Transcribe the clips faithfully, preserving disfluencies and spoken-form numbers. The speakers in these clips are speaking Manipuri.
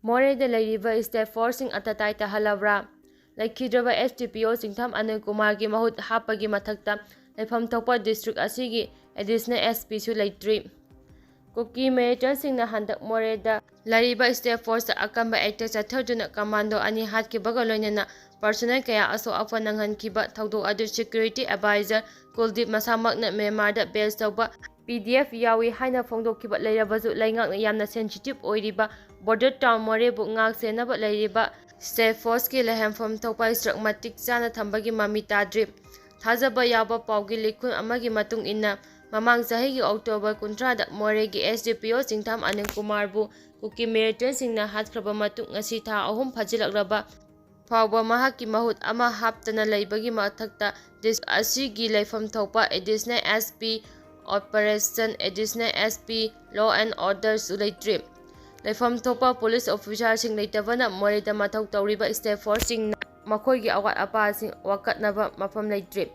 ꯃꯣꯔꯦꯗ ꯂꯩꯔꯤꯕ state forceꯁꯤꯡ ꯑꯇꯇꯥꯏ ꯇꯥꯍꯜꯂꯕ꯭ꯔꯥ? ꯂꯩꯈꯤꯗ꯭ꯔꯕ S D P O ꯆꯤꯡꯊꯝ Anil ꯀꯨꯃꯥꯔꯒꯤ ꯃꯍꯨꯠ ꯍꯥꯞꯄꯒꯤ ꯃꯊꯛꯇ ꯂꯩꯐꯝ ꯊꯣꯛꯄ district ꯑꯁꯤꯒꯤ additional S P ꯁꯨ ꯂꯩꯇ꯭ꯔꯤ꯫ ꯀꯨꯀꯤ militantꯁꯤꯡꯅ ꯍꯟꯗꯛ ꯃꯣꯔꯦꯗ ꯂꯩꯔꯤꯕ state forceꯇ ꯑꯀꯟꯕ attack ꯆꯠꯊꯗꯨꯅ commando ꯑꯅꯤ ꯍꯥꯠꯈꯤꯕꯒ ꯂꯣꯏꯅꯅ personnel ꯀꯌꯥ ꯑꯁꯣꯛ ꯑꯄꯟ ꯅꯪꯍꯟꯈꯤꯕ ꯊꯧꯗꯣꯛ ꯑꯗꯨ security advisor ꯀꯨꯜꯗꯤꯞ ꯃꯁꯥꯃꯛꯅ ꯃ꯭ꯌꯥꯟꯃꯥꯔꯗ base ꯇꯧꯕ P D F ꯌꯥꯎꯏ ꯍꯥꯏꯅ ꯐꯣꯡꯗꯣꯛꯈꯤꯕ ꯂꯩꯔꯕꯁꯨ, ꯂꯩꯉꯥꯛꯅ ꯌꯥꯝꯅ sensitive ꯑꯣꯏꯔꯤꯕ border town ꯃꯣꯔꯦꯕꯨ ꯉꯥꯛ ꯁꯦꯟꯅꯕ ꯂꯩꯔꯤꯕ state forceꯀꯤ ꯂꯩꯍꯟꯐꯝ ꯊꯣꯛꯄ district ꯃꯇꯤꯛ ꯆꯥꯅ ꯊꯝꯕꯒꯤ ꯃꯃꯤ ꯇꯥꯗ꯭ꯔꯤ꯫ ꯊꯥꯖꯕ ꯌꯥꯕ ꯄꯥꯎꯒꯤ ꯂꯤꯈꯨꯟ ꯑꯃꯒꯤ ꯃꯇꯨꯡ ꯏꯟꯅ, ꯃꯃꯥꯡ ꯆꯍꯤꯒꯤ October ꯀꯨꯟꯊ꯭ꯔꯥꯗ ꯃꯣꯔꯦꯒꯤ S D P O ꯆꯤꯡꯊꯝ Anil ꯀꯨꯃꯥꯔꯕꯨ ꯀꯨꯀꯤ militantꯁꯤꯡꯅ ꯍꯥꯠꯈ꯭ꯔꯕ ꯃꯇꯨꯡ, ꯉꯁꯤ ꯊꯥ ꯑꯍꯨꯝ ꯐꯥꯖꯤꯜꯂꯛꯂꯕ ꯐꯥꯎꯕ ꯃꯍꯥꯛꯀꯤ ꯃꯍꯨꯠ ꯑꯃ ꯍꯥꯞꯇꯅ ꯂꯩꯕꯒꯤ ꯃꯊꯛꯇ, district ꯑꯁꯤꯒꯤ ꯂꯩꯐꯝ ꯊꯣꯛꯄ additional S P, operation additional S P, law and order ꯁꯨ ꯂꯩꯇ꯭ꯔꯤ꯫ ꯂꯩꯐꯝ ꯊꯣꯛꯄ police officerꯁꯤꯡ ꯂꯩꯇꯕꯅ ꯃꯣꯔꯦꯗ ꯃꯊꯧ ꯇꯧꯔꯤꯕ state forceꯁꯤꯡꯅ ꯃꯈꯣꯏꯒꯤ ꯑꯋꯥꯠ ꯑꯄꯥꯁꯤꯡ ꯋꯥꯀꯠꯅꯕ ꯃꯐꯝ ꯂꯩꯇ꯭ꯔꯤ꯫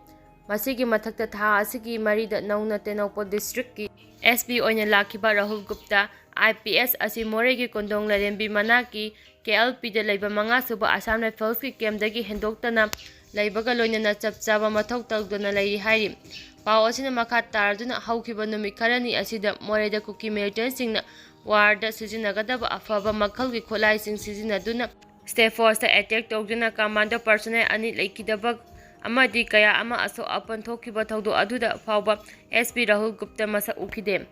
ꯃꯁꯤꯒꯤ ꯃꯊꯛꯇ, ꯊꯥ ꯑꯁꯤꯒꯤ ꯃꯔꯤꯗ ꯅꯧꯅ ꯇꯦꯡꯅꯧꯄꯜ districtꯀꯤ S P ꯑꯣꯏꯅ ꯂꯥꯛꯈꯤꯕ Rahul Gupta, I P S, ꯑꯁꯤ ꯃꯣꯔꯦꯒꯤ ꯀꯣꯟꯗꯣꯡ ꯂꯥꯏꯔꯦꯝꯕꯤ ꯃꯅꯥꯛꯀꯤ K L Pꯗ ꯂꯩꯕ ꯃꯉꯥ ꯁꯨꯕ Assam Riflesꯀꯤ campꯇꯒꯤ ꯍꯦꯟꯗꯣꯛꯇꯅ ꯂꯩꯕꯒ ꯂꯣꯏꯅꯅ ꯆꯞ ꯆꯥꯕ ꯃꯊꯧ ꯇꯧꯗꯅ ꯂꯩꯔꯤ ꯍꯥꯏꯔꯤ꯫ ꯄꯥꯎ ꯑꯁꯤꯅ ꯃꯈꯥ ꯇꯥꯔꯗꯨꯅ, ꯍꯧꯈꯤꯕ ꯅꯨꯃꯤꯠ ꯈꯔꯅꯤ ꯑꯁꯤꯗ ꯃꯣꯔꯦꯗ ꯀꯨꯀꯤ militantꯁꯤꯡꯅ warꯗ ꯁꯤꯖꯤꯟꯅꯒꯗꯕ ꯑꯐꯕ ꯃꯈꯜꯒꯤ ꯈꯨꯠꯂꯥꯏꯁꯤꯡ ꯁꯤꯖꯤꯟꯅꯗꯨꯅ state forceꯇ attack ꯇꯧꯗꯨꯅ commando personnel ꯑꯅꯤ ꯂꯩꯈꯤꯗꯕ ꯑꯃꯗꯤ ꯀꯌꯥ ꯑꯃ ꯑꯁꯣꯛ ꯑꯄꯟ ꯊꯣꯛꯈꯤꯕ ꯊꯧꯗꯣꯛ ꯑꯗꯨꯗ ꯐꯥꯎꯕ S P ꯔꯥꯍꯨꯜ ꯒꯨꯞꯇ ꯃꯁꯛ ꯎꯈꯤꯗꯦ꯫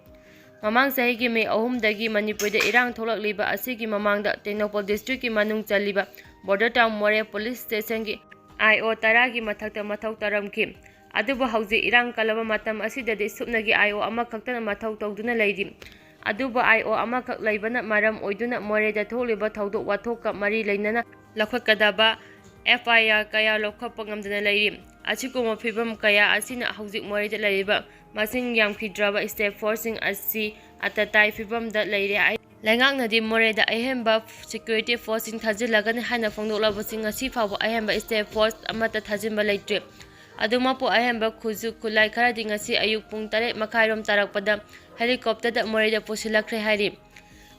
ꯃꯃꯥꯡ ꯆꯍꯤꯒꯤ May ꯑꯍꯨꯝꯗꯒꯤ ꯃꯅꯤꯄꯨꯔꯗ ꯏꯔꯥꯡ ꯊꯣꯛꯂꯛꯂꯤꯕ ꯑꯁꯤꯒꯤ ꯃꯃꯥꯡꯗ ꯇꯦꯡꯅꯧꯄꯜ districtꯀꯤ ꯃꯅꯨꯡ ꯆꯜꯂꯤꯕ border town ꯃꯣꯔꯦ police stationꯒꯤ I O ꯇꯔꯥꯒꯤ ꯃꯊꯛꯇ ꯃꯊꯧ ꯇꯧꯔꯝꯈꯤ꯫ ꯑꯗꯨꯕꯨ ꯍꯧꯖꯤꯛ ꯏꯔꯥꯡ ꯀꯜꯂꯕ ꯃꯇꯝ ꯑꯁꯤꯗꯗꯤ ꯁꯨꯞꯅꯒꯤ I O ꯑꯃꯈꯛꯇꯅ ꯃꯊꯧ ꯇꯧꯗꯨꯅ ꯂꯩꯔꯤ꯫ ꯑꯗꯨꯕꯨ I O ꯑꯃꯈꯛ ꯂꯩꯕꯅ ꯃꯔꯝ ꯑꯣꯏꯗꯨꯅ ꯃꯣꯔꯦꯗ ꯊꯣꯛꯂꯤꯕ ꯊꯧꯗꯣꯛ ꯋꯥꯊꯣꯛꯀ ꯃꯔꯤ ꯂꯩꯅꯅ ꯂꯧꯈꯠꯀꯗꯕ F I R ꯀꯌꯥ ꯂꯧꯈꯠꯄ ꯉꯝꯗꯅ ꯂꯩꯔꯤ꯫ ꯑꯁꯤꯒꯨꯝꯕ ꯐꯤꯕꯝ ꯀꯌꯥ ꯑꯁꯤꯅ ꯍꯧꯖꯤꯛ ꯃꯣꯔꯦꯗ ꯂꯩꯔꯤꯕ ꯃꯁꯤꯡ ꯌꯥꯝꯈꯤꯗ꯭ꯔꯕ state forceꯁꯤꯡ ꯑꯁꯤ ꯑꯇꯇꯥꯏ ꯐꯤꯕꯝꯗ ꯂꯩꯔꯦ꯫ ꯂꯩꯉꯥꯛꯅꯗꯤ ꯃꯣꯔꯦꯗ ꯑꯍꯦꯟꯕ security forceꯁꯤꯡ ꯊꯥꯖꯤꯜꯂꯒꯅꯤ ꯍꯥꯏꯅ ꯐꯣꯡꯗꯣꯛꯂꯕꯁꯨ, ꯉꯁꯤ ꯐꯥꯎꯕ ꯑꯍꯦꯟꯕ state force ꯑꯃꯠꯇ ꯊꯥꯖꯤꯟꯕ ꯂꯩꯇ꯭ꯔꯤ꯫ ꯑꯗꯨꯃꯛꯄꯨ, ꯑꯍꯦꯟꯕ ꯈꯨꯠꯁꯨ ꯈꯨꯠꯂꯥꯏ ꯈꯔꯗꯤ ꯉꯁꯤ ꯑꯌꯨꯛ ꯄꯨꯡ ꯇꯔꯦꯠ ꯃꯈꯥꯏꯔꯣꯝ ꯇꯥꯔꯛꯄꯗ helicopterꯗ ꯃꯣꯔꯦꯗ ꯄꯨꯁꯤꯜꯂꯛꯈ꯭ꯔꯦ ꯍꯥꯏꯔꯤ꯫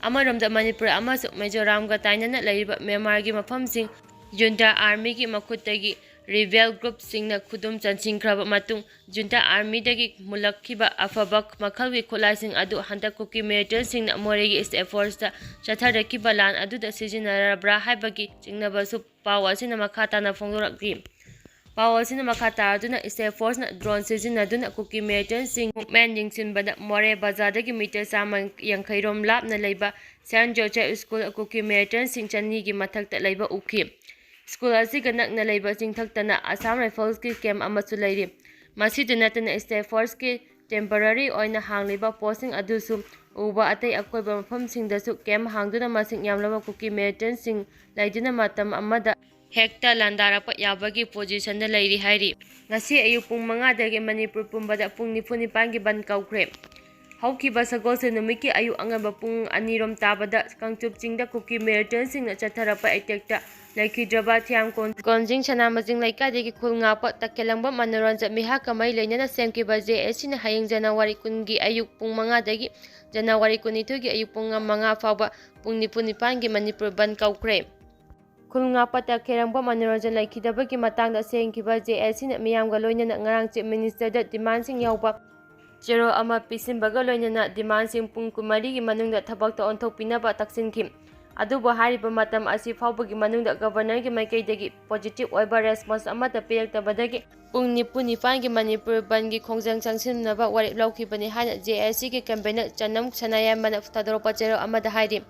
ꯑꯃꯔꯣꯝꯗ, ꯃꯅꯤꯄꯨꯔ ꯑꯃꯁꯨꯡ ꯃꯤꯖꯣꯔꯥꯝꯒ ꯇꯥꯏꯅꯅ ꯂꯩꯔꯤꯕ ꯃ꯭ꯌꯥꯟꯃꯥꯔꯒꯤ ꯃꯐꯝꯁꯤꯡ ꯖꯨꯟꯇꯥ ꯑꯥꯔꯃꯤꯒꯤ ꯃꯈꯨꯠꯇꯒꯤ ꯔꯤꯕꯦꯜ ꯒ꯭ꯔꯨꯞꯁꯤꯡꯅ ꯈꯨꯗꯨꯝ ꯆꯟꯁꯤꯟꯈ꯭ꯔꯕ ꯃꯇꯨꯡ, ꯖꯨꯟꯇꯥ ꯑꯥꯔꯃꯤꯗꯒꯤ ꯃꯨꯜꯂꯛꯈꯤꯕ ꯑꯐꯕ ꯃꯈꯜꯒꯤ ꯈꯨꯠꯂꯥꯏꯁꯤꯡ ꯑꯗꯨ ꯍꯟꯗꯛ ꯀꯨꯀꯤ ꯃꯤꯂꯤꯇꯦꯟꯁꯤꯡꯅ ꯃꯣꯔꯦꯒꯤ ꯁ꯭ꯇꯦꯠ ꯐꯣꯔꯁꯇ ꯆꯠꯊꯔꯛꯈꯤꯕ ꯂꯥꯟ ꯑꯗꯨꯗ ꯁꯤꯖꯤꯟꯅꯔꯕ꯭ꯔꯥ ꯍꯥꯏꯕꯒꯤ ꯆꯤꯡꯅꯕꯁꯨ ꯄꯥꯎ ꯑꯁꯤꯅ ꯃꯈꯥ ꯇꯥꯅ ꯐꯣꯡꯗꯣꯔꯛꯂꯤ꯫ ꯄꯥꯎ ꯑꯁꯤꯅ ꯃꯈꯥ ꯇꯥꯔꯗꯨꯅ, ꯁ꯭ꯇꯦꯠ ꯐꯣꯔꯁꯅ ꯗ꯭ꯔꯣꯟ ꯁꯤꯖꯤꯟꯅꯗꯨꯅ ꯀꯨꯀꯤ ꯃꯤꯂꯤꯇꯦꯟꯁꯤꯡ ꯃꯨꯞꯃꯦꯟ ꯌꯦꯡꯁꯤꯟꯕꯗ ꯃꯣꯔꯦ ꯕꯖꯥꯔꯗꯒꯤ ꯃꯤꯇꯔ ꯆꯥꯝꯃ ꯌꯥꯡꯈꯩ ꯔꯣꯝ ꯂꯥꯞꯅ ꯂꯩꯕ ꯁꯦꯟꯠ ꯖꯣꯁꯦꯐ ꯁ꯭ꯀꯨꯜ ꯀꯨꯀꯤ ꯃꯤꯂꯤꯇꯦꯟꯁꯤꯡ ꯆꯅꯤꯒꯤ ꯃꯊꯛꯇ ꯂꯩꯕ ꯎꯈꯤ꯫ ꯁ꯭ꯀꯨꯜ ꯑꯁꯤꯒ ꯅꯛꯅ ꯂꯩꯕ ꯆꯤꯡꯊꯛꯇꯅ ꯑꯁꯥꯝ ꯔꯥꯏꯐꯜꯁꯀꯤ ꯀꯦꯝꯞ ꯑꯃꯁꯨ ꯂꯩꯔꯤ꯫ ꯃꯁꯤꯗ ꯅꯠꯇꯅ ꯁ꯭ꯇꯦꯠ ꯐꯣꯔꯁꯀꯤ ꯇꯦꯝꯄꯔꯔꯤ ꯑꯣꯏꯅ ꯍꯥꯡꯂꯤꯕ ꯄꯣꯁꯁꯤꯡ ꯑꯗꯨꯁꯨ ꯎꯕ ꯑꯇꯩ ꯑꯀꯣꯏꯕ ꯃꯐꯝꯁꯤꯡꯗꯁꯨ ꯀꯦꯝꯞ ꯍꯥꯡꯗꯨꯅ ꯃꯁꯤꯡ ꯌꯥꯝꯂꯕ ꯀꯨꯀꯤ ꯃꯤꯂꯤꯇꯦꯟꯁꯤꯡ ꯂꯩꯗꯨꯅ ꯃꯇꯝ ꯑꯃꯗ ꯍꯦꯛꯇ ꯂꯥꯟꯗꯥꯔꯛꯄ ꯌꯥꯕꯒꯤ ꯄꯣꯖꯤꯁꯟꯗ ꯂꯩꯔꯤ ꯍꯥꯏꯔꯤ꯫ ꯉꯁꯤ ꯑꯌꯨꯛ ꯄꯨꯡ ꯃꯉꯥꯗꯒꯤ ꯃꯅꯤꯄꯨꯔ ꯄꯨꯝꯕꯗ ꯄꯨꯡ ꯅꯤꯐꯨ ꯅꯤꯄꯥꯟꯒꯤ ꯕꯟ ꯀꯧꯈ꯭ꯔꯦ꯫ ꯍꯧꯈꯤꯕ ꯁꯒꯣꯜꯁꯦꯟ ꯅꯨꯃꯤꯠꯀꯤ ꯑꯌꯨꯛ ꯑꯉꯟꯕ ꯄꯨꯡ ꯑꯅꯤꯔꯣꯝ ꯇꯥꯕꯗ ꯀꯥꯡꯆꯨꯞ ꯆꯤꯡꯗ ꯀꯨꯀꯤ ꯃꯤꯂꯤꯇꯦꯟꯁꯤꯡꯅ ꯆꯠꯊꯔꯛꯄ ꯑꯦꯇꯦꯛꯇ ꯂꯩꯈꯤꯗ꯭ꯔꯕ ꯊꯤꯌꯥꯝꯀꯣꯟ ꯀꯣꯟꯖꯤꯡ ꯁꯅꯥꯃꯖꯤꯡ ꯂꯩꯀꯥꯏꯗꯒꯤ ꯈꯨꯜ ꯉꯥꯛꯄ ꯇꯈꯦꯂꯪꯕꯝ ꯃꯅꯣꯔꯟꯖꯟ ꯃꯤꯍꯥꯠꯀ ꯃꯔꯤ ꯂꯩꯅꯅ ꯁꯦꯝꯈꯤꯕ ꯖꯦ ꯑꯦꯁ ꯁꯤꯅ ꯍꯌꯦꯡ ꯖꯅꯋꯥꯔꯤ ꯀꯨꯟꯒꯤ ꯑꯌꯨꯛ ꯄꯨꯡ ꯃꯉꯥꯗꯒꯤ ꯖꯅꯋꯥꯔꯤ ꯀꯨꯟꯅꯤꯊꯣꯏꯒꯤ ꯑꯌꯨꯛ ꯄꯨꯡ ꯃꯉꯥ ꯐꯥꯎꯕ ꯄꯨꯡ ꯅꯤꯐꯨ ꯅꯤꯄꯥꯟꯒꯤ ꯃꯅꯤꯄꯨꯔ ꯕꯟ ꯀꯧꯈ꯭ꯔꯦ꯫ ꯈꯨꯜ ꯉꯥꯛꯄ ꯇꯈꯦꯂꯪꯕꯝ ꯃꯅꯣꯔꯟꯖꯟ ꯂꯩꯈꯤꯗꯕꯒꯤ ꯃꯇꯥꯡꯗ ꯁꯦꯝꯈꯤꯕ ꯖꯦ ꯑꯦꯁ ꯁꯤꯅ ꯃꯤꯌꯥꯝꯒ ꯂꯣꯏꯅꯅ ꯉꯔꯥꯡ ꯆꯤꯐ ꯃꯤꯅꯤꯁꯇꯔꯗ ꯗꯤꯃꯥꯟꯁꯤꯡ ꯌꯥꯎꯕ ꯆꯦꯔꯣꯜ ꯑꯃ ꯄꯤꯁꯤꯟꯕꯒ ꯂꯣꯏꯅꯅ ꯗꯤꯃꯥꯟꯁꯤꯡ ꯄꯨꯡ ꯀꯨꯟꯃꯔꯤꯒꯤ ꯃꯅꯨꯡꯗ ꯊꯕꯛꯇ ꯑꯣꯟꯊꯣꯛꯄꯤꯅꯕ ꯇꯛꯁꯤꯟꯈꯤ꯫ ꯑꯗꯨꯕꯨ ꯍꯥꯏꯔꯤꯕ ꯃꯇꯝ ꯑꯁꯤ ꯐꯥꯎꯕꯒꯤ ꯃꯅꯨꯡꯗ ꯒꯕꯔꯅꯔꯒꯤ ꯃꯥꯏꯀꯩꯗꯒꯤ ꯄꯣꯖꯤꯇꯤꯚ ꯑꯣꯏꯕ ꯔꯦꯁꯄꯣꯟꯁ ꯑꯃꯠꯇ ꯄꯤꯔꯛꯇꯕꯗꯒꯤ ꯄꯨꯡ ꯅꯤꯐꯨ ꯅꯤꯄꯥꯟꯒꯤ ꯃꯅꯤꯄꯨꯔ ꯕꯟꯒꯤ ꯈꯣꯡꯖꯪ ꯆꯪꯁꯤꯟꯅꯕ ꯋꯥꯔꯦꯞ ꯂꯧꯈꯤꯕꯅꯤ ꯍꯥꯏꯅ ꯖꯦ ꯑꯦꯁ ꯁꯤꯒꯤ ꯀꯟꯚꯦꯅꯔ ꯆꯅꯝ ꯁꯅꯥꯌꯥꯏꯃꯅ ꯊꯥꯗꯣꯔꯛꯄ ꯆꯦꯔꯣꯜ ꯑꯃꯗ ꯍꯥꯏꯔꯤ꯫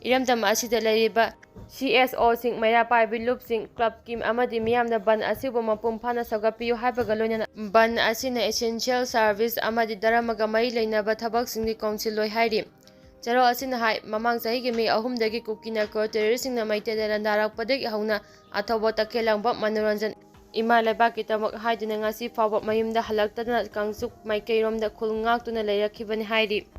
ꯏꯔꯝꯗꯝ ꯑꯁꯤꯗ ꯂꯩꯔꯤꯕ ꯁꯤ ꯑꯦꯁ ꯑꯣꯁꯤꯡ, ꯃꯩꯔꯥ ꯄꯥꯏꯕꯤ ꯂꯨꯞꯁꯤꯡ, ꯀ꯭ꯂꯕꯀꯤ ꯑꯃꯗꯤ ꯃꯤꯌꯥꯝꯅ ꯕꯟ ꯑꯁꯤꯕꯨ ꯃꯄꯨꯡ ꯐꯥꯅ ꯁꯧꯒꯠꯄꯤꯌꯨ ꯍꯥꯏꯕꯒ ꯂꯣꯏꯅꯅ ꯕꯟ ꯑꯁꯤꯅ ꯑꯦꯁꯦꯟꯁꯤꯌꯦꯜ ꯁꯥꯔꯚꯤꯁ ꯑꯃꯗꯤ ꯙꯔꯃꯒ ꯃꯔꯤ ꯂꯩꯅꯕ ꯊꯕꯛꯁꯤꯡꯗꯤ ꯀꯥꯎꯟꯁꯤꯜꯂꯣꯏ ꯍꯥꯏꯔꯤ꯫ ꯆꯦꯔꯣꯜ ꯑꯁꯤꯅ ꯍꯥꯏ, ꯃꯃꯥꯡ ꯆꯍꯤꯒꯤ ꯃꯦ ꯑꯍꯨꯝꯗꯒꯤ ꯀꯨꯀꯤ ꯅꯥꯔꯀꯣ ꯇꯦꯔꯣꯔꯤꯁꯁꯤꯡꯅ ꯃꯩꯇꯩꯗ ꯂꯥꯟꯗꯥꯔꯛꯄꯗꯒꯤ ꯍꯧꯅ ꯑꯊꯧꯕ ꯇꯈꯦꯜꯂꯪꯕꯝ ꯃꯅꯣꯔꯟꯖꯟ ꯏꯃꯥ ꯂꯩꯕꯥꯛꯀꯤꯗꯃꯛ ꯍꯥꯏꯗꯨꯅ ꯉꯁꯤ ꯐꯥꯎꯕ ꯃꯌꯨꯝꯗ ꯍꯜꯂꯛꯇꯗꯅ ꯀꯥꯡꯆꯨꯞ ꯃꯥꯏꯀꯩꯔꯣꯝꯗ ꯈꯨꯜ ꯉꯥꯛꯇꯨꯅ ꯂꯩꯔꯛꯈꯤꯕꯅꯤ ꯍꯥꯏꯔꯤ꯫